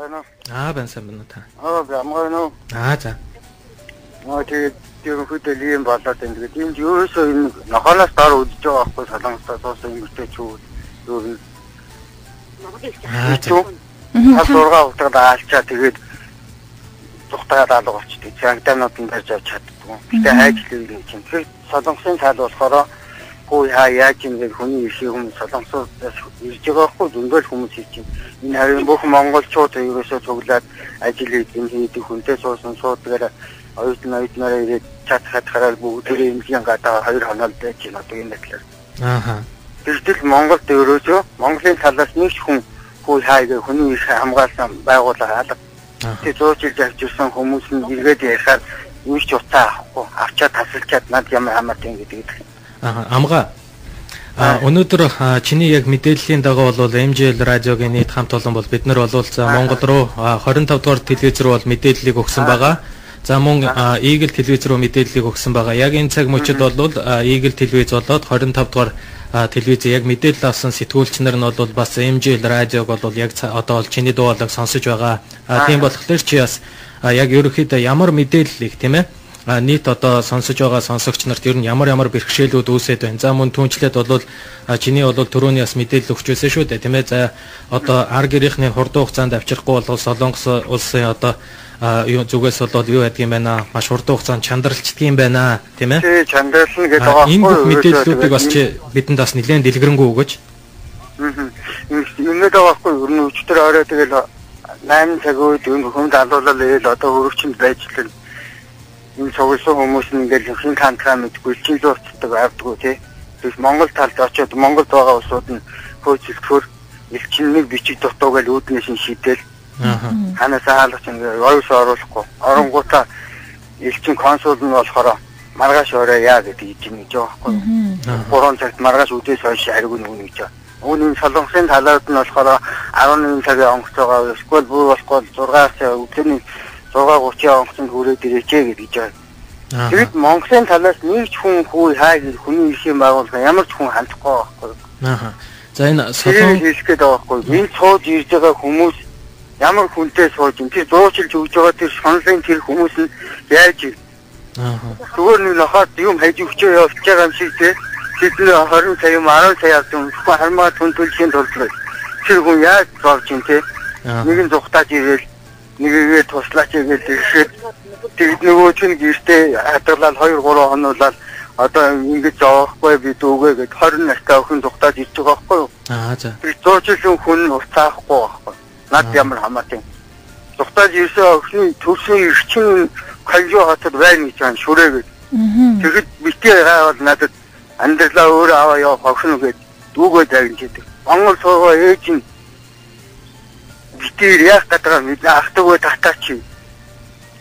Байна уу? Аа, байна сайн байна уу та? Аа, би амгаа байна уу? Аа, за. Аа, тэгээд ерөнхийдөө л ийм болоод байна. Тэгээд энд ерөөсөө энэ нохооноос дор үзэж байгаа байхгүй солонгостой суусан эмэгтэйчүүд юу юм. Аа, за. 5 6 удаад аалчаа тэгээд тухтаад алга болчихдээ. Цагдаанууд нь барьж авч чаддгүй. Гэтэ хайж л юм чинь. Тэр солонгосын тал болохоор хүү хаа яаж юм бэ хүний эрхийг хүмүүс солонгосоос ирж байгаа байхгүй зөндөл хүмүүс ирж байна. Энэ харин бүх монголчууд ерөөсөө цуглаад ажил хийдэг хүнтэй суусан суудгаар оюутан оюутнараа ирээд чат хатхаараа бүгдээрээ эмнэлгийн гадаа 2 хоног байж байна одоо энэ талаар. Ааха. Тэгтэл Монголд ерөөсөө Монголын талаас нэг ч хүн хүү хаа гэх хүний эрх хамгаалсан байгууллага алга. Тэг зуучилж авчирсан хүмүүс нь эргээд ярихаар юу ч утаа авахгүй авчаад тасалчаад над ямар хамаатай юм гэдэг. Аа, амгаа. Өнөөдөр чиний яг мэдээллийн дагуу бол MJL радиогийн нийт хамт олон бол бид нар бол за Монгол руу 25 дугаар телевиз рүү бол мэдээллийг өгсөн байгаа. За мөн Eagle телевиз рүү мэдээллийг өгсөн байгаа. Яг энэ цаг мөчид бол Eagle телевиз болоод 25 дугаар телевиз яг мэдээлэл авсан сэтгүүлч нар нь бол бас MJL радиог бол яг одоо бол чиний дуу хоолойг сонсож байгаа. Тийм болохоор чи бас яг ерөнхийдөө ямар мэдээллийг тийм ээ нийт одоо сонсож байгаа сонсогч нарт ер нь ямар ямар бэрхшээлүүд үүсээд байна. За мөн түнчлээд бол чиний бол түрүүний бас мэдээлэл өгч байсан шүү дээ тийм ээ. За одоо ар гэрийнхний хурдан хугацаанд авчрахгүй бол Солонгос улсын одоо юу зүгээс бол юу байдг юм байна. Маш хурдан хугацаанд чандралчдаг юм байна тийм ээ. Тий, чандрална гэдэг байгаа байхгүй. Энэ бүх мэдээллүүдийг бас чи бидэнд бас нэлээд дэлгэрэнгүй өгөөч. Ингээд байгаа байхгүй. Ер нь өчтөр орой тэгэл 8 цаг үед энэ хүнд алуулал ирээл одоо хөрөгчөнд байж л энэ цугласан хүмүүс нь ингээл хин хантраа мэдгүй элчин лүү уцдаг авдггүй тий. Тэгээс Монгол талд очиод Монголд байгаа улсууд нь хөөцөлтөхөр элчин нэг бичиг дутуу гэж үүднээс нь шийдэл. Ханаасаа хаалгач ингээ оюус оруулахгүй. Оронгуудаа элчин консул нь болохоор маргааш орой яа гэдэг юм гэж байгаа байхгүй. 3 цагт маргааш үдээс хойш хариу нүгнэ гэж. Үүний солонгосын талаад нь болохоор 11 цагийн онгоцоогоо эсвэл бүр болохгүй 6 цаг өдрийн 6:30 онгоцонд хүрээд ирээч гэж байгаа. Тэгэд Монголын талаас нэг ч хүн хүү хаа гэж хүний эрхийн байгууллага ямар ч хүн хандахгүй байхгүй. Аа. За энэ солон хэлэх гээд байгаа байхгүй. Энэ сууж ирж байгаа хүмүүс ямар хүнтэй сууж ин тэр зуучилж өгж байгаа тэр шунлын тэр хүмүүс нь яаж Аа. Зүгээр нэг нохоод юм хайж өгчөө явж байгаа юм шиг те. Тэдний 20 сая юм 10 сая авсан юм. Хармаа түн төлхийн тулд тэр хүн яаж зовж ин те. Нэг нь зүхтааж ирээл нэгээгээ туслаач гэж ирэхэд тэгэд нөгөө чинь гэртээ хадгалаад 2 3 хонуулаад одоо ингэж зовохгүй би дүүгээ гэд 20 настай охин зүхтааж ирж байгаа байхгүй юу? Аа за. Тэр зуучлан хүн уцаахгүй байхгүй. Над ямар хамаатай. Зүхтааж ирсэн охины төрсөн эрчин Канжуу хотод байна гэж байна шүрээ гэд. Тэгэхэд битгий хаавал надад амьдралаа өөрөө аваа явах охин гэд дүүгээ загнаж идэг. Монгол суугаа ээж нь битээр яах гэдэг юм бэ? Ах дүүгээ татаач.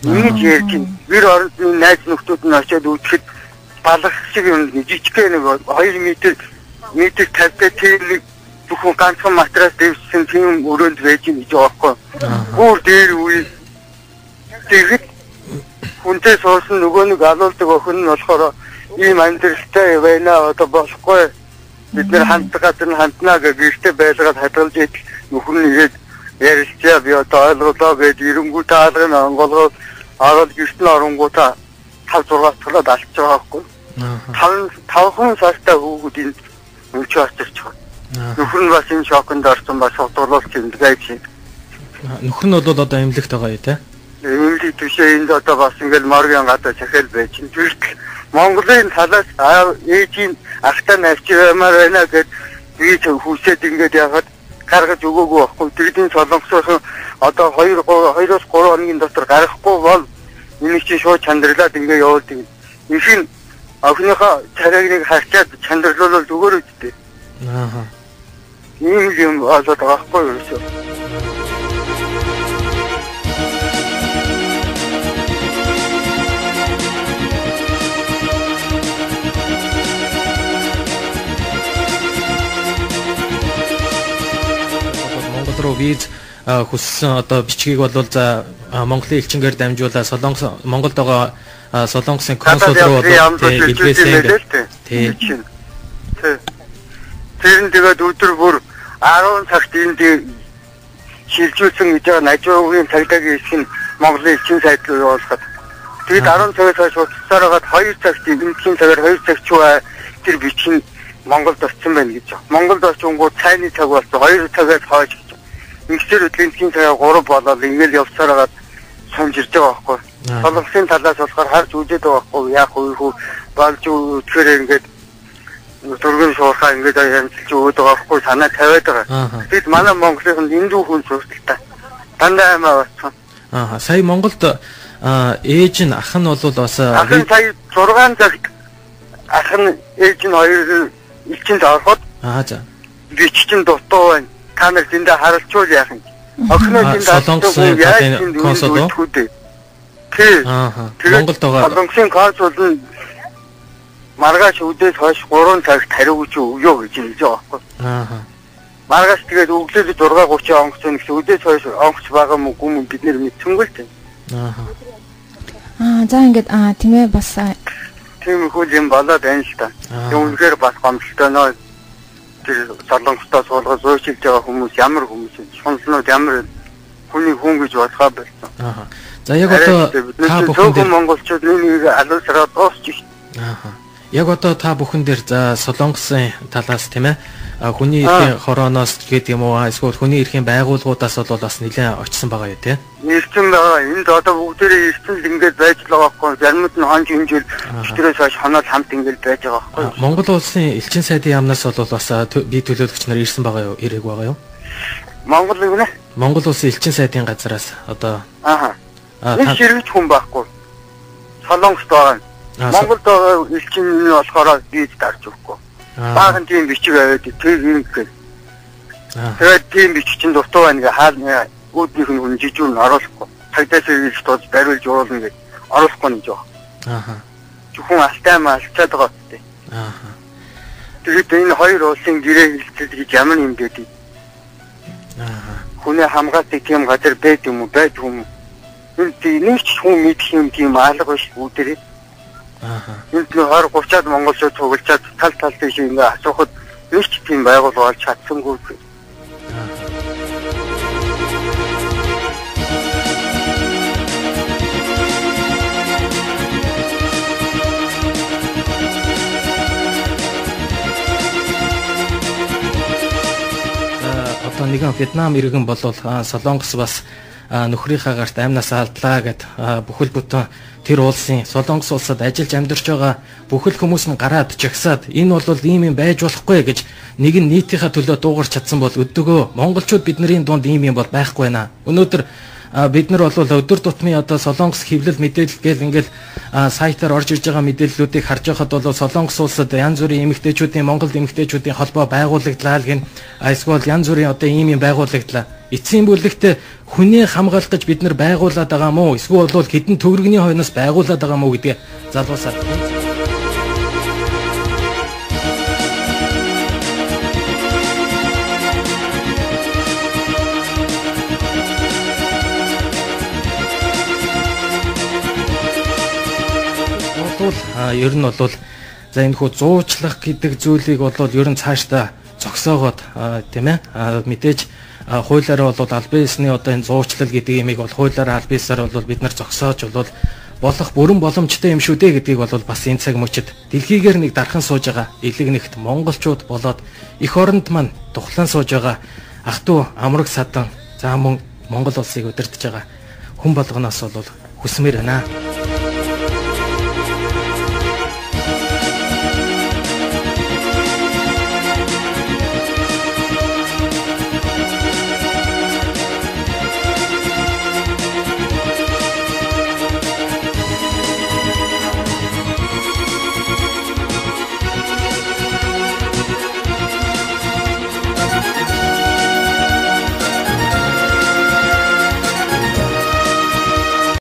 Ингэж ярьж байна. Гэр оронд нь найз нөхдүүд нь очиод үзэхэд балах шиг юм жижигхэн нэг 2 метр метр 50-тай тэр нэг зөвхөн ганцхан матрас дэвшсэн тийм өрөөнд байж гин гэж байгаа байхгүй. Бүр дээр үе. Тэгэхэд хүнтэй суусан нөгөө нэг алуулдаг охин нь болохоор ийм амьдралтай байна одоо болохгүй. Бид нэр хамт газар нь ханднаа гэж гэртээ байлгаад хадгалж идэл нөхөр нь ирээд ярилцъя би одоо ойлголоо гэж ирэнгүү таалгын онголгоод ороод гэрт нь оронгуудаа 5 6 талаад алчж байгаа байхгүй. 5 сартай хүүхэд энд өмчөө очирч байгаа. Нөхөр нь бас энэ шоконд орсон ба шугуулж юм гэж. Нөхөр нь бол одоо эмнэлэгт байгаа юу те? Эмнэлэг төшөө энд одоо бас ингээл моргийн гадаа цахиал байж. Тэгтэл Монголын талаас ээжийн ахтай навчирмаар байна гэд би хүсээд ингээд яхад гаргаж өгөөгүй байхгүй. Тэгдийн солонгосын одоо 2 2-оос 3 хоногийн дотор гаргахгүй бол энийг чинь шууд чандралаад ингээ явуулдаг. Инх нь охиныхоо царайг нэг харчаад чандралуул зүгээр үсттэй. Аа. Ийм юм болоод байгаа байхгүй юу? Монгол руу виз хүссэн одоо бичгийг бол за Монголын элчингээр дамжуулаад Солонгос Монголд байгаа Солонгосын консул руу бол илгээсэн гэдэг. Тий. Тэр нь тэгээд өдөр бүр 10 цагт энд шилжүүлсэн гэж байгаа Нажуугийн цагдаагийн хэсэг нь Монголын элчин сайд руу явуулахад тэгээд 10 цагаас хойш утсаар хагаад 2 цагт энэхийн цагаар 2 цаг ч тэр бичиг нь Монголд очсон байна гэж. Монголд очингууд цайны цаг болсон 2 цагаас хойш гэж. Ингэсээр эдийн цагаа 3 болоод ингээл явсаар хагаад сумж ирж байгаа байхгүй. Солонгосын талаас болохоор харж үзээд байгаа байхгүй. Яах вэ хүү болж өтгөөр ингээд дөргөн шуурхаа ингээд янзлж өгöd байгаа байхгүй санаа тавиад байгаа. Тэгэд манай Монголын энд хүн сурталтай. Дандаа аймаа болсон. Аа сая Монголд ээж нь ах нь бол бас ах нь сая 6 цагт ах нь ээж нь хоёр элчинд ороход аа за би чинь дутуу байна. Та нар зэндээ харалцуул яах юм. Охиноо зэндээ Солонгосын талын консул уу? Тий. Аа. Монголд байгаа Солонгосын консул нь маргааш үдээс хойш 3 цагт хариу өгч өгөө гэж хэлж байгаа байхгүй. Аа. Маргааш тэгээд өглөө 6:30 онгоц байна гэсэн үдээс хойш онгоц байгаа мó гүм бид нэр мэдсэнгүй л тийм. Аа. Аа за ингээд тийм ээ бас тийм их үл юм болоод байна л та. Тэг үнэхээр бас гомдолтой нөө тэр Солонгостой суулгаж зуурчилж байгаа хүмүүс ямар хүмүүс вэ? Шунлнууд ямар хүний хүн гэж бодохоо болсон. Аа. За яг одоо та бүхэн дээр монголчууд нэг нэг алуусраа дуусчих. Аа. Яг одоо та бүхэн дээр за Солонгосын талаас тийм ээ хүний эрхийн хорооноос гэдэг юм уу эсвэл хүний эрхийн байгууллагуудаас бол бас нэлээд очсон байгаа юу тийм? Ирсэн байгаа. Энд одоо бүгдээрээ ирсэн л ингээд байж л байгаа байхгүй. Заримуд нь хонж хэмжээл тэрээс хойш хоноод хамт ингээд байж байгаа байхгүй. Монгол улсын элчин сайдын яамнаас бол бас бие төлөөлөгч нар ирсэн байгаа юу? Ирээг байгаа юу? Монгол юу нэ? Монгол улсын элчин сайдын газараас одоо аа нэг ширэгч хүн байхгүй. Солонгост байгаа. Монголд байгаа элчин нь болохоор виз дарж өгөхгүй. Баахан тийм бичиг аваад тэр ингээд. Тэгээд тийм бичиг чинь дутуу байна гэ хаал үүднийх нь хүн жижүүр нь оруулахгүй. Цагдаас ирж тууж бариулж уруулна гэж оруулахгүй нэг жоох. Аа. Зөвхөн алтай маа алчаад байгаа хөттэй. Аа. Тэгээд энэ хоёр улсын гэрээ хэлцэл гэж ямар юм бэ? Аа. Хүний хамгаалдаг тийм газар байд юм уу? Байд юм уу? Энэ нэг ч хүн мэдэх юм тийм алга биш үүдэрээ. Аа. Энд нэг 20 30-аад монголчууд цуглчаад тал тал тийш ингээ асуухад нэг ч тийм байгууллага олж чадсангүй. Одоо нэгэн Вьетнам иргэн болвол Солонгос бас нөхрийнхаа гарт амнаас алдлаа гэд бүхэл бүтэн тэр улсын Солонгос улсад ажиллаж амьдарч байгаа бүхэл хүмүүс нь гараад жагсаад энэ бол ийм юм байж болохгүй гэж нэг нь нийтийнхаа төлөө дуугарч чадсан бол өдөгөө монголчууд бидний дунд ийм юм бол байхгүй байна. Өнөөдөр бид нар бол өдөр тутмын одоо Солонгос хэвлэл мэдээлэл гээл ингээл сайтаар орж ирж байгаа мэдээллүүдийг харж байхад бол Солонгос улсад янз бүрийн эмэгтэйчүүдийн Монгол эмэгтэйчүүдийн холбоо байгуулагдлаа л гин эсвэл янз бүрийн одоо ийм юм байгуулагдлаа. Эцсийн бүлэгт хүнээ хамгаалах гэж бид нар байгуулад байгаа мó эсвэл бол хэдэн төгрөгийн хойноос байгуулад байгаа мó гэдгээ залуусаа. Ер нь бол за энэ хүү зуучлах гэдэг зүйлийг бол ер нь цаашдаа зогсоогоод тийм ээ мэдээж хуулиараа бол албан ёсны одоо энэ зуучлал гэдэг юмыг бол хуулиараа албан ёсоор бол бид нар зогсоож бол болох бүрэн боломжтой юм шүү дээ гэдгийг бол бас энэ цаг мөчид дэлхийгээр нэг дархан сууж байгаа элэг нэгт монголчууд болоод эх оронд маань тухлан сууж байгаа ах トゥ амраг садан за мөн Монгол улсыг удирдах байгаа хүн болгоноос бол хүсмээр байна.